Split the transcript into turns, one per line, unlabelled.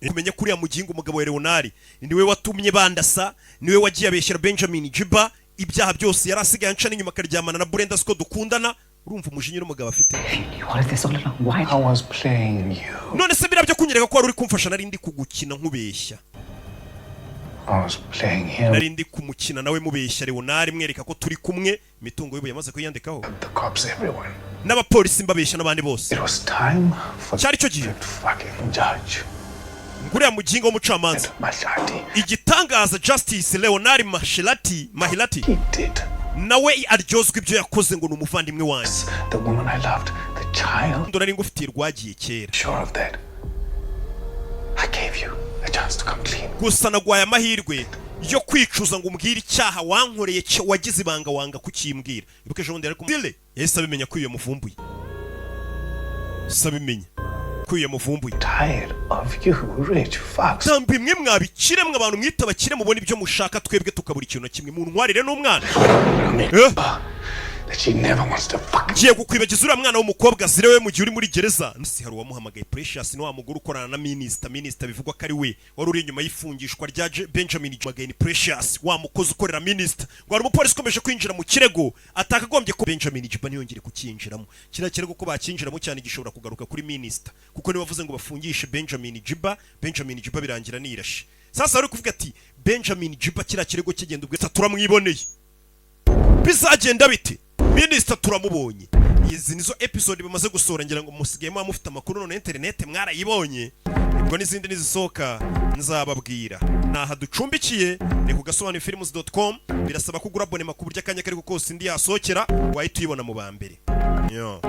Kumenya ko uriya mugingo, umugabo wa Leonard, niwe watumye bandasa, niwe wagiye abeshyera Benjamin Jiba ibyaha byose, yari asigaye anca n'inyuma akaryamana na Brenda, siko dukundana. Urumva umujinya n'umugabo afite.
You wanted this all along. Why?
I was playing you.
None se biriya byo kunyereka ko wari uri kumfasha, nari ndi kugukina nkubeshya?
I was playing him.
Nari ndi kumukina nawe, mubeshya Leonard, mwereka ko turi kumwe. Imitungo y'ubu yamaze kuyiyandikaho.
The cops, everyone.
N'abapolisi mbabeshya n'abandi bose.
It was time for
Cyari cyo gihe
the fucking judge.
Ngo uriya mugingo w'umucamanza
Mashati.
igitangaza, Justice Leonard Mahilati, Mahilati,
He did.
nawe aryozwa ibyo yakoze, ngo ni umuvandimwe wanjye.
The woman I loved, the child.
Ndo nari ngufitiye rwagiye kera.
Sure of that. I gave you a chance to come clean.
Gusa naguhaye amahirwe yo kwicuza ngo umbwire icyaha wankoreye wagize ibanga wanga kukimbwira. Ibuka ejo bundi yari kumubwire, yahise abimenya ko iyo muvumbuye, se abimenya ko iyo muvumbuye.
Tired of you rich fucks.
Ntabwo imwe mwabikire mwe, abantu mwita abakire, mubona ibyo mushaka, twebwe tukabura ikintu na kimwe. Mu ntwarire n'umwana. Eh?
That she never wants to fuck.
Ngiye kukwibagiza uriya mwana w'umukobwa zirewe mu gihe uri muri gereza. Si hari uwamuhamagaye? Precious ni wa mugore ukorana na minisita. Minisita bivugwa ko ari we wari uri inyuma y'ifungishwa rya Benjamin Magaye. Ni Precious, wa mukozi ukorera minisita. Ngo hari umupolisi ukomeje kwinjira mu kirego atakagombye ko Benjamin Jiba ntiyongere kucyinjiramo. Kiriya kirego ko bacyinjiramo cyane gishobora kugaruka kuri minisita, kuko niwe wavuze ngo bafungishe Benjamin Jiba. Benjamin Jiba birangira nirashe. Sasa bari kuvuga ati Benjamin Jiba kiriya kirego kigenda ubwo turamwiboneye, bizagenda bite? Minisita turamubonye. Izi nizo episode bamaze gusohora, ngira ngo musigaye muba mufite amakuru none, interinete mwarayibonye. Ubwo n'izindi nizisohoka nzababwira. Ni aha ducumbikiye, ni ku gasobanuyefilms.com. Birasaba kugura abonema ku buryo akanya kari kose indi yasohokera wahita uyibona mu ba mbere. Yo.